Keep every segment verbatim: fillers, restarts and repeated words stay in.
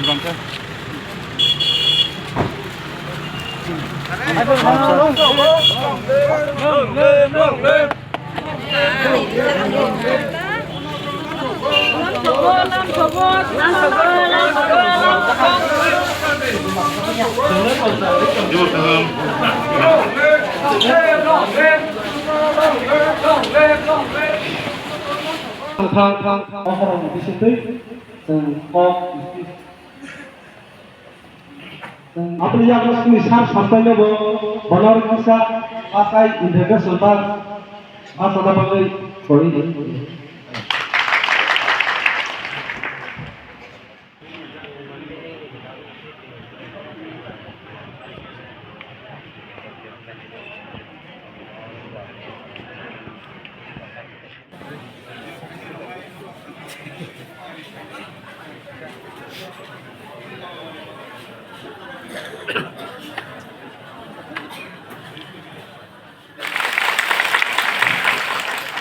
Thang thang thang, bokhorokni bisingtwi chwng kok Aboni yago chini sir Sampaino bo bono kisa akai introduction ba, ba sana bagwi kori.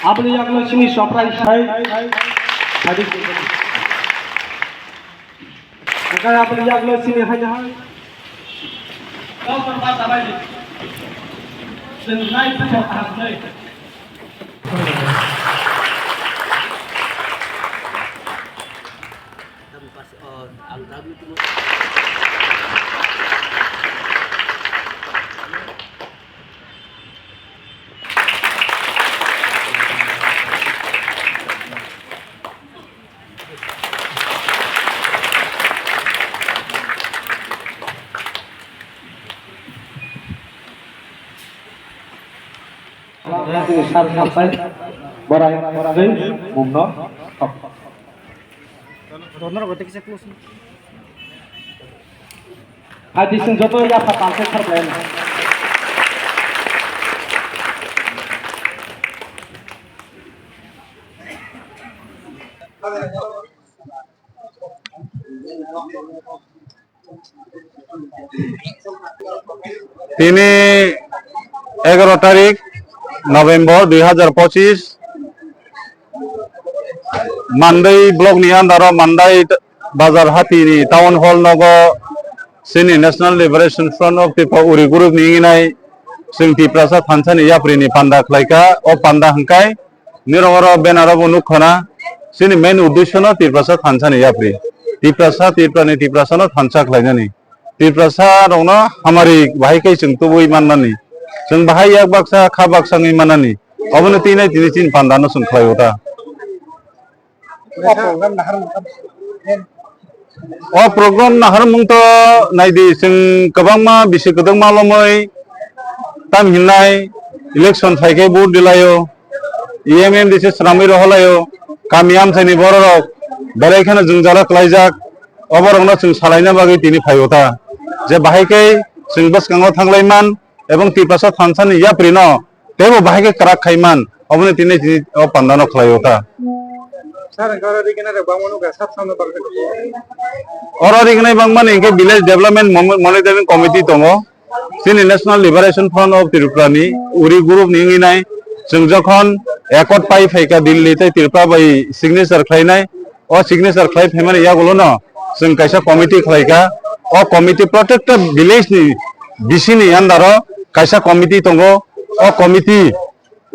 Aboni yago chini Soprai sai, sai. Hwnkhe aboni yago chini haino hai. Doctor ba tabai di. Chwng nai puthok kaham se. Sir Sampaino borai borai mungno. Hai, dising joto yapha talkhe kharbaino. Tini egaro tarik November dui hazar pochis, Mandai block ni under o Mandai bazar hati ni town hall nogo chini National Liberation Front of Tripura Uri group ni hinwi nai chwng Tiprasa thansa ni yapri ni panda khlai kha. O panda hwnkhe nirok oro banner o bo nuk khana, chini main uddesho no Tiprasa thansa ni yapri, Tiprasa, Tripura ni Tiprasa no thansa khlai nani, Tiprasa rok no hamari bahai khe chwng tubui man nani, chwng bahai yak baksa kha baksa wngwi man nani, obono twi nai tini chini panda no chwng khlai o ta. O program naharmung to naidi, chwng kwbangma bisi kwdwkma lomwi tam hinnai election phaikhe vote dilaio, E M M D C swnamwi rohorlaio, kami amchaini bororok belai kheno jwngjalo klaijak, oborokno chwng salaina bagwi tini phaio ta, je bahai khe chwng bwskango thanglai man ebong Tiprasa thansani yaprino teibo bahai khe kwrak khai man, oboni tini tini o pandano khlaio ta. Sir, hwnkhe oro regional rok bangma nukha, sub sub no bagwi. Oro regional bangmani hwnkhe Village Development Mon-, Monitoring Committee tongo, chini National Liberation Front of Tripura ni Uri group ni wngwi nai, chwng jokhon accord pai phaikha Delhi tei Tripura bai signature khlainai, o signature khlai phaimani yagulono chwng kaisa committee khlaikha. O committee protected village ni bisini under o kaisa committee tongo. O committee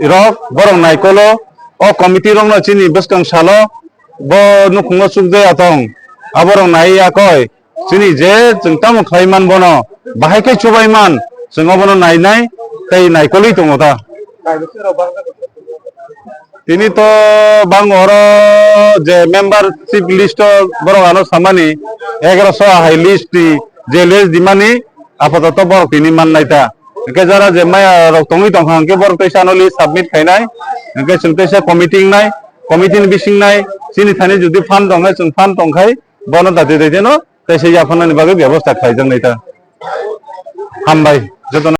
rok borok naikolo, o committee rokno chini bwskang salo bo nukhungo chukjaya tong, aborok nai yakoi. Chini je chwng tamo khlai man bono, bahai khe chubai man, chwng obono nainai tei naikolwi tongo ta. Tini to bang oro je membership list o borok ano samani egaroso ahai list ni je list dimani apatot borok tini man nai ta. Hwnkhe jara je maya rok tongwi tongkha hwnkhe borok teisa ano list submit khainai, hwnkhe chwng teisa committee wngnai, committee ni bising nai chini thani jodi fund tongkhe chwng fund tongkhai bono dati dati no. Tei se yapharnani bagwi bebosta khlaijak nai ta. Hambai jotono.